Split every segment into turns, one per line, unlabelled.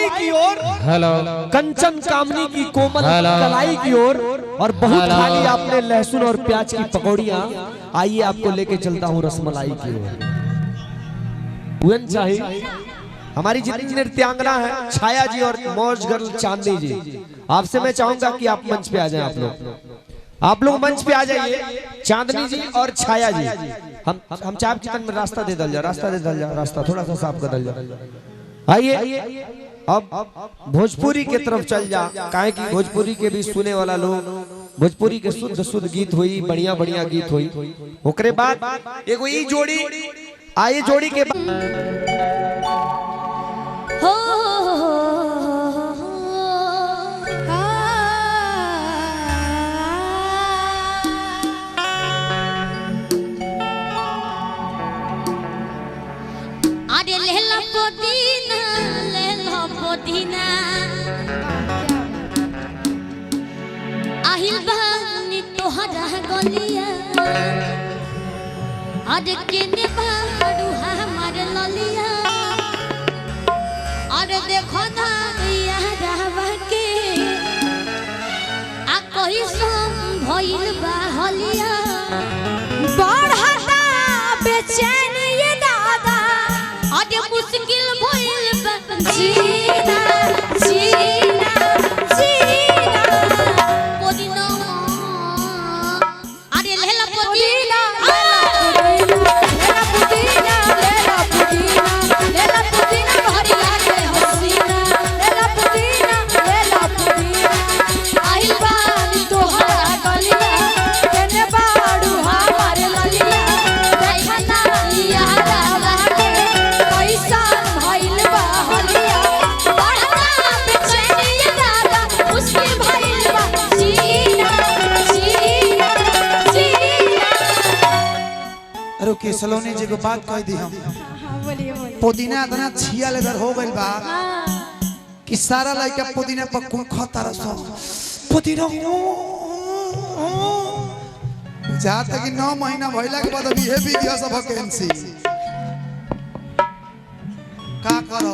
गोराई की ओर,
हेलो,
कंचन कामनी की कोमल कलाई की ओर, और बहुत खा ली आपने लहसुन और प्याज की पकौड़ियां। आइए आपको लेके चलता हूं रसमलाई की ओर। चाहिए हमारी जितनी नृत्यांगना है, छाया जी और मौज गर्ल चांदनी जी, आपसे मैं चाहूंगा कि आप मंच पे आ जाएं। आप लोग मंच पे आ जाइए, चांदनी जी और छाया जी। हम चाप चिकन में रास्ता दे दल जा, रास्ता दे दल जा, रास्ता थोड़ा सा साफ कर दल जा। आइए अब भोजपुरी के तरफ चल जा, काहे कि भोजपुरी के भी सुने वाला लोग, भोजपुरी के शुद्ध शुद्ध गीत हुई, बढ़िया बढ़िया गीत हुई। ओकरे बाद एगो ई जोड़ी आई, जोड़ी के
हो अरे लेला पुदीना, लेला पुदीना, আহিल बानी तोहरा गलिया, अरे केने बारू हमार ललिया, अरे देखो ना यारवा के आ कइसन भइल बा हलिया,
बढ़ता बेचैन ये दादा,
अरे मुश्किल भइल बा जीना जीना जीना। पुदीना, अरे लेला पुदीना,
लेला पुदीना, लेला पुदीना, लेला पुदीना भरिया के हसीना, लेला पुदीना, लेला पुदीना,
आइल
बानी तोहरा गलिया, केने बाड़ू हमार ललिया,
देखना यारवा के
कैसन भइल बा हलिया,
बढ़ता बेचैन ये दादा, मुश्किल भइल बा जीना जीना जीना।
अरे के सलोनी जी को बात कह दी हम।
बोलिए बोलिए।
पुदीना इतना छिया लेदर हो गइल बा कि सारा लइका पुदीना पर कुखा तारा सो पुदीना जा तक कि 9 महीना भइला के बाद अभी हे भी दिया सब वैकेंसी का करो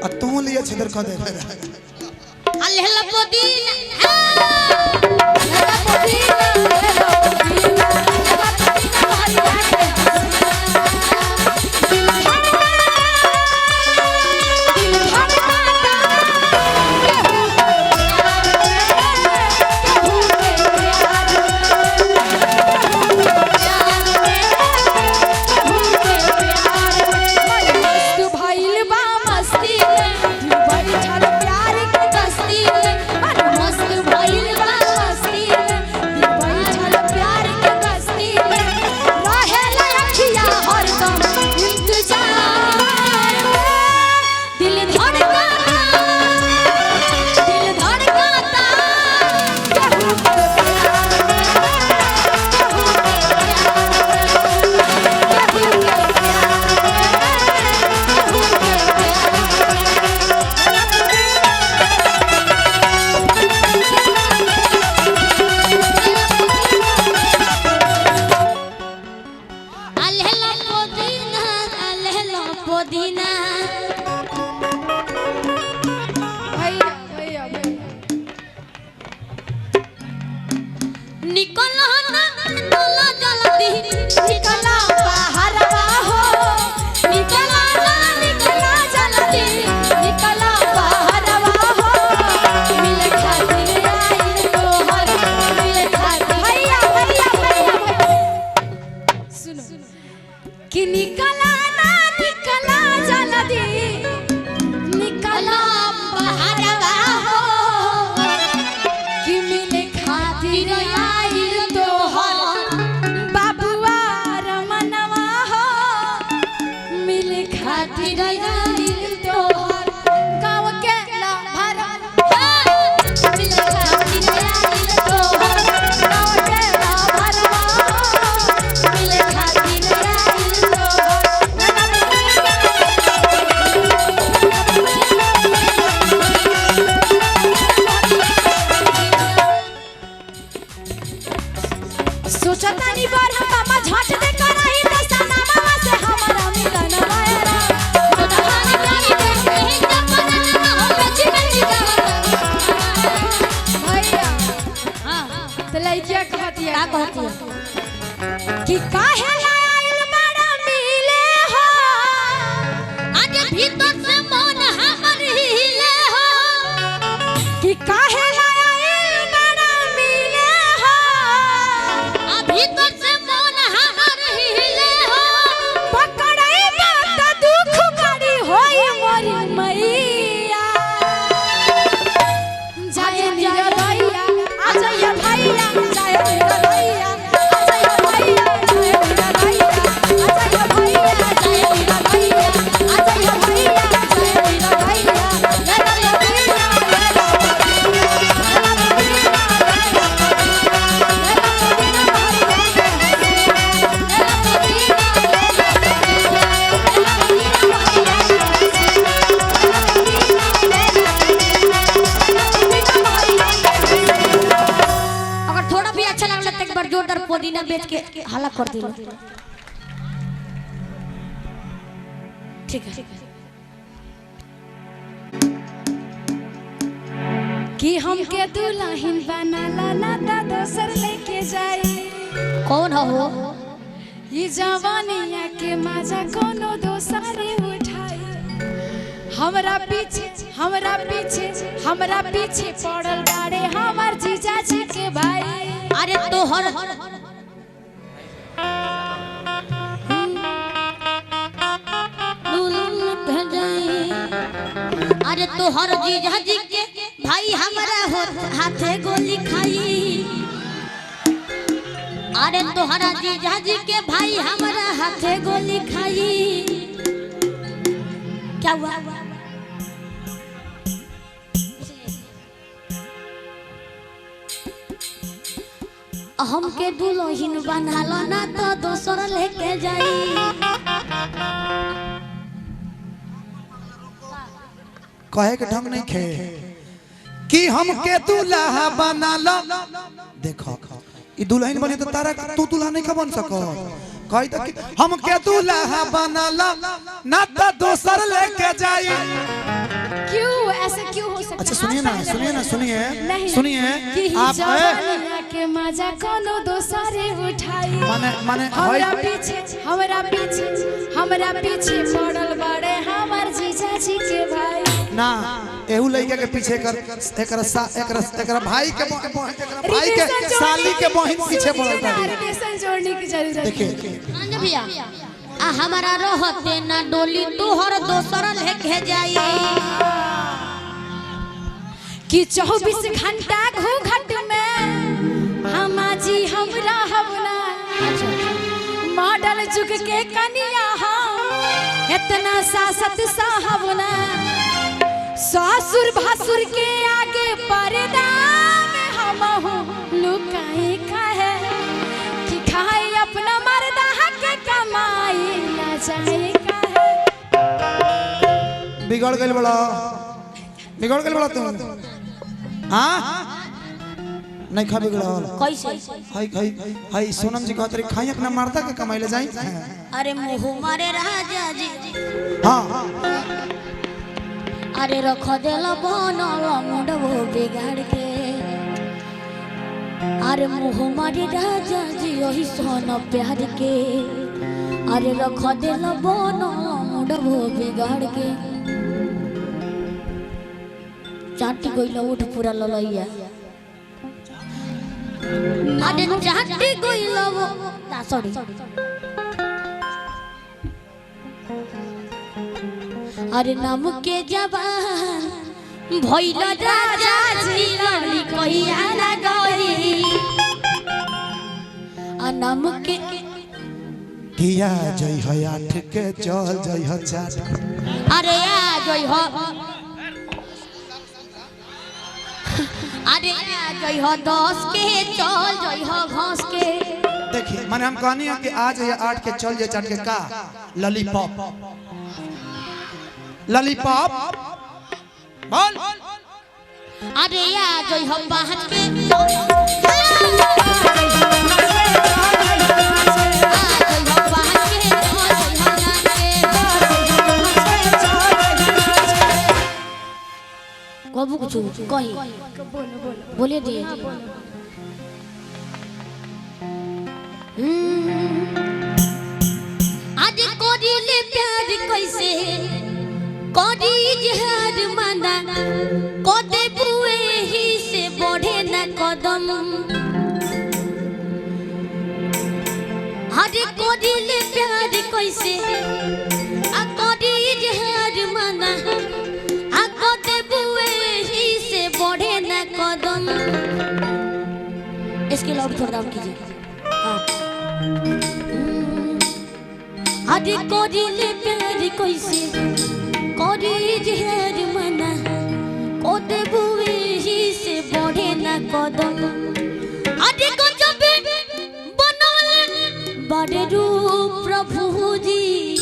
आ तू लिए छिदर क दे।
लेला पुदीना,
लेला पुदीना, लेला पुदीना, लेला पुदीना भरिया के हसीना, दिल धड़का, दिल धड़काता, केहू के प्यार में, केहू के प्यार में, केहू के प्यार में, केहू के प्यार में। मन मस्त भइल बा मस्ती में, बैठल प्यार के बस्ती में, मन मस्त भइल
कहती है
कि काहे आइल बड़ा मिले हो,
आज भीतर से मन हमर हिले हो।
कि काहे आइल बड़ा मिले हो,
आ भीतर से मन हमर हिले हो।
पकड़ई बात दुख बड़ी होई मोरी मैया। जाए निरदैया आ जाइए भैया, जाए निरदैया आ जाइए भैया, जाए निरदैया आ जाइए भैया, जाए निरदैया आ जाइए भैया, जाए निरदैया ले ला भैया, ले ला
अगर थोड़ा भी अच्छा लगला तो एक बार जोरदार पुदीना बेच के हला कर दिलो। ठीक है।
कि हमके दुल्हन बनाला ना ता दोसर लेके जाई।
कौन हो वो?
ये जवानिया के मजा कोनो दोसर उठाई। हमरा पीछे, हमरा पीछे, हमरा पीछे पड़ल बाड़े हमार जीजा जी के भाई।
अरे तोहर अरे तोहर जीजा जी के भाई हमरा हो हाथे गोली खाई। अरे तोहरा जीजा जी के भाई हमरा हाथे गोली खाई। क्या हुआ? हमके दुल्हन बनालो ना तो दोसर लेके जाई।
कहे के ढंग नहीं खे कि हमके दूल्हा बना लो। देखो ई दुल्हन बनी तो तारा तू दूल्हा नहीं का बन सको। कही तो कि हमके दूल्हा बना लो ना तो दोसर लेके जाई।
क्यों ऐसा क्यों हो सकता?
अच्छा सुनिए ना, सुनिए ना, सुनिए
नहीं,
सुनिए
कि
आप
जवानिया के मजा कोनो दोसर उठाई।
माने माने
हमरा पीछे, हमरा पीछे, हमरा पीछे पड़ल बाड़े हमार जीजा जी के भाई।
ना एहू लड़का के पीछे कर एकरा एकरा एकरा भाई के भाई के साली के बहिन पीछे पड़ल बाड़ी।
रिलेशन जोड़ने की जरूरत।
देखिए
आनंद भैया आ हमारा रहते ना डोली तोहर दोसर लेके जाई।
कि 24 घंटा घूंघट में हमाजी हमरा हमना मॉडल जुग के कनिया हम इतना सासत साहब ना ससुर भासुर के आगे पर्दा में हम लुकाई काहे कि खाई अपना मर्दा के कमाई ना जाए काहे।
बिगड़ गइल बड़ा, बिगड़ गइल बड़ा तू। हां नहीं खा बिगड़ल
कैसे?
हाय हाय हाय सोनम जी कहत रही खाई अपना मर्दा के कमाई ले जाई।
अरे मुँह मारे राजा जी।
हां
अरे रख देल बनल मुंडबो बिगाड़ के। अरे मुँह मारे राजा जी ओही सोन प्यार के। अरे रख देल बनल मुंडबो बिगाड़ के। चाटी गइल उठ पूरा ललैया। अरे चाटी गइल वो ना सॉरी। अरे नाम के जवान भइल राजा जी लड़ी कहिया ना गई। आ नाम के
किया जई है आठ के चल जई है चाट।
अरे आ जई हो, अरे आ जई हो 10 के चल जई हो घास के।
देखिए माने हम कहनी है कि आज या 8 के चल जाए चाट के का लॉलीपॉप, लॉलीपॉप बोल।
अरे आ जई हो 5 के कबू कुछ कहीं
बोलो बोलो
बोले दिए। आज करिले प्यार कैसे करी जहर मना कदे बुए ही से बढ़े ना कदम। हरे करिले प्यार कैसे आ करी जहर मना आ कदे बुए ही से बढ़े ना कदम। इसके लाउड थोड़ा डाउन कीजिए। हाँ। अरे करिले प्यार कैसे करी जहर मना कदे बुए ही से बढ़े ना कदम। अरे गजबे बनवले बड़े रूप प्रभु जी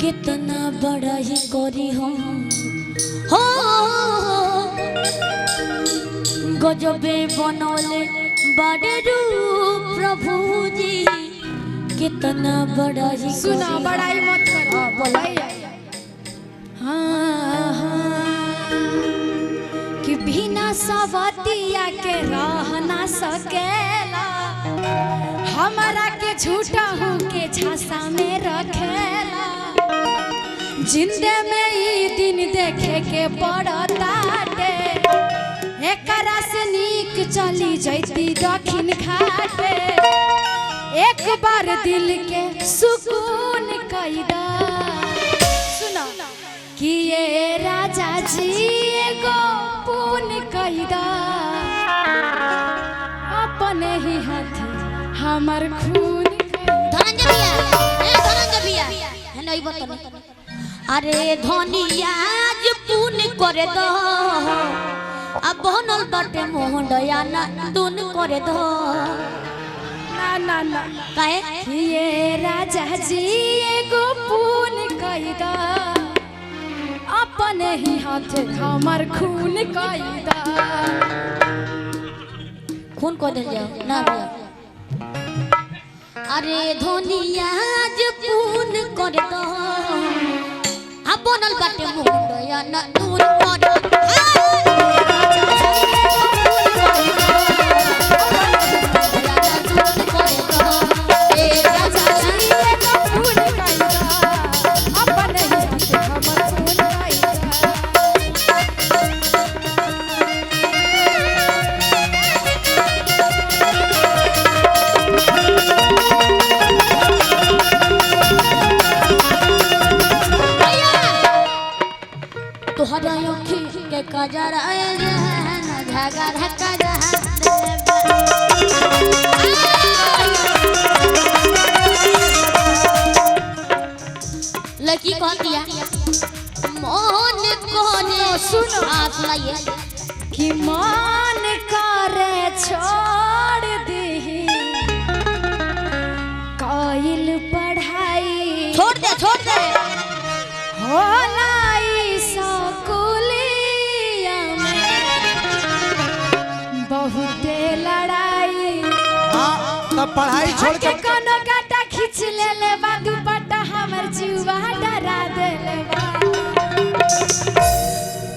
कितना बड़ा ही करी हम हो। गजबे बनवले बड़े रूप प्रभु जी कितना बड़ा ही
सुना
करी।
बड़ाई मत करो।
हाँ, बोलो।
हाँ, हाँ, कि बिना सवतिया के रह ना सकेला, हमारा के झूठा हूँ के झांसा में रखेला, जिंदे में ई दिन देखे के पड़ताटे, एकरा से नीक चली जैती दखिन घाटे, एक बार दिल के सुकून कैदा। सुनो कि ये राजा जी एगो पून कैदा, अपने ही हाथ हमर खून कैदा।
धनंजय भैया, ए धनंजय भैया, है नहीं बतने। अरे धनिया आज पून करे दो अब बनल बाटे मोहन ना दून करे दो।
ना ना ना
काहे
कि ये राजा जी एगो पून कैदा, अपने ही हाथ हमर खून कैदा।
खून को दिल जाओ ना भैया। अरे धनिया आज पून करे दो अब बनल बाटे मोहन ना दून करे दो। तोहरा अखी के कजर झगड़ा कजर। लड़की कौन दिया मोहन कोने
सुनो।
हाँ सुनाइए।
कि मान करे छोड़ दी कइल पढ़ाई,
छोड़ दे छोड़ दे
होला स्कूलिया में बहुते लड़ाई।
हाँ तब पढ़ाई छोड़
के
के
कोनो काटा खींच ले ले बा दुपट्टा हमर जीवा डरा देले बा।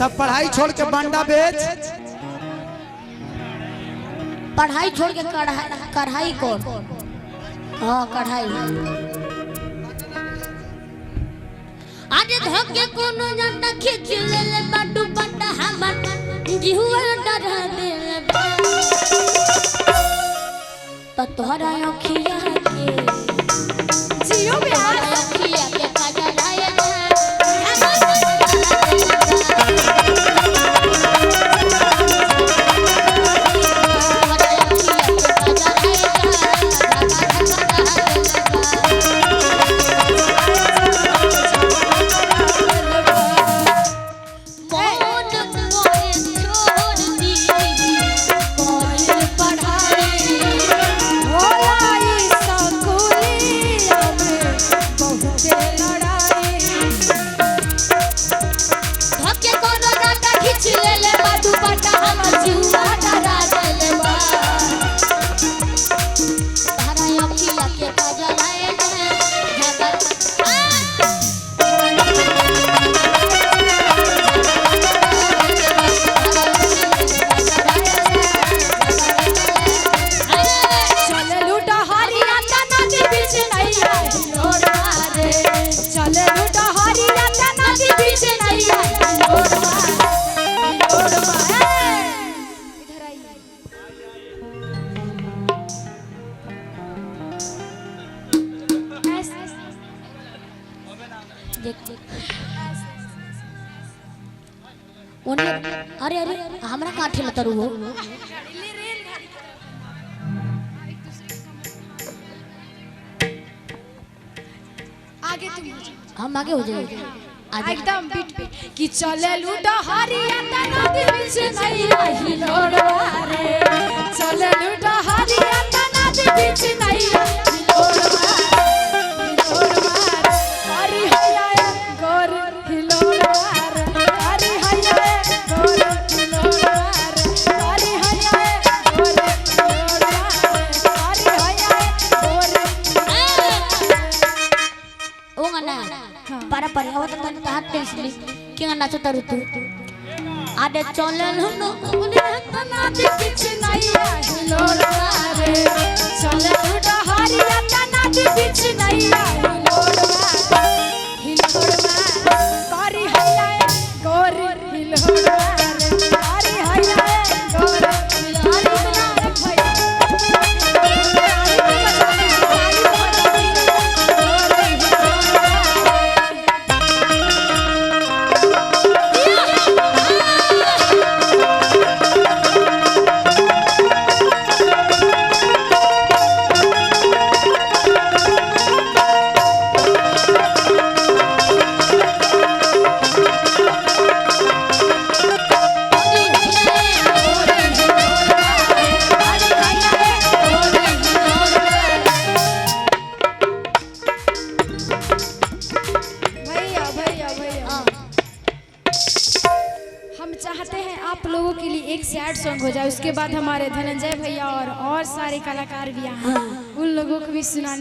तब पढ़ाई छोड़ के बांडा बेच।
पढ़ाई छोड़ के कढ़ाई कढ़ाई कौन। हाँ कढ़ाई। अरे धोके कोनो जाता खींच ले ले बा दुपट्टा हमर जीवा डरा देले बा। तो तोहरा अखिया के
जियो बिहार
अखिया के कजर आया।
होला
ओने अरे अरे हमरा काठे लतरू हो।
आगे तुम हो जाओ।
हम आगे हो जाएंगे।
एकदम बीट बीट कि चले लूडो हरिया त नदी बीच नैया हिलोरवा रे, चले लूडो हरिया त नदी बीच नैया हिलोरवा रे, हिलोरवा रे, हरि हैया गोर हिलोरवा रे, हरि हैया गोर हिलोरवा रे, हरि हैया गोर हिलोरवा रे, हरि हैया गोर।
ओंगा ना पारा पारी आवत तन हाथ टेंसली केंगा नाचो तारू तू आडे चलल हुनो
ओने नदी बीच नैया हिलोरवा रे, चले लूडो हरिया त नदी बीच नैया हिलोरवा रे, हिलोरवा रे, हरि हैया गोर हिलोरवा रे, हरि हैया गोर हिलोरवा रे। भैया भैया भैया, हम चाहते हैं आप लोगों के लिए एक सैड सॉन्ग हो जाए, उसके बाद हमारे धनंजय भैया और सारे कलाकार भी आए, उन लोगों को भी सुनाने।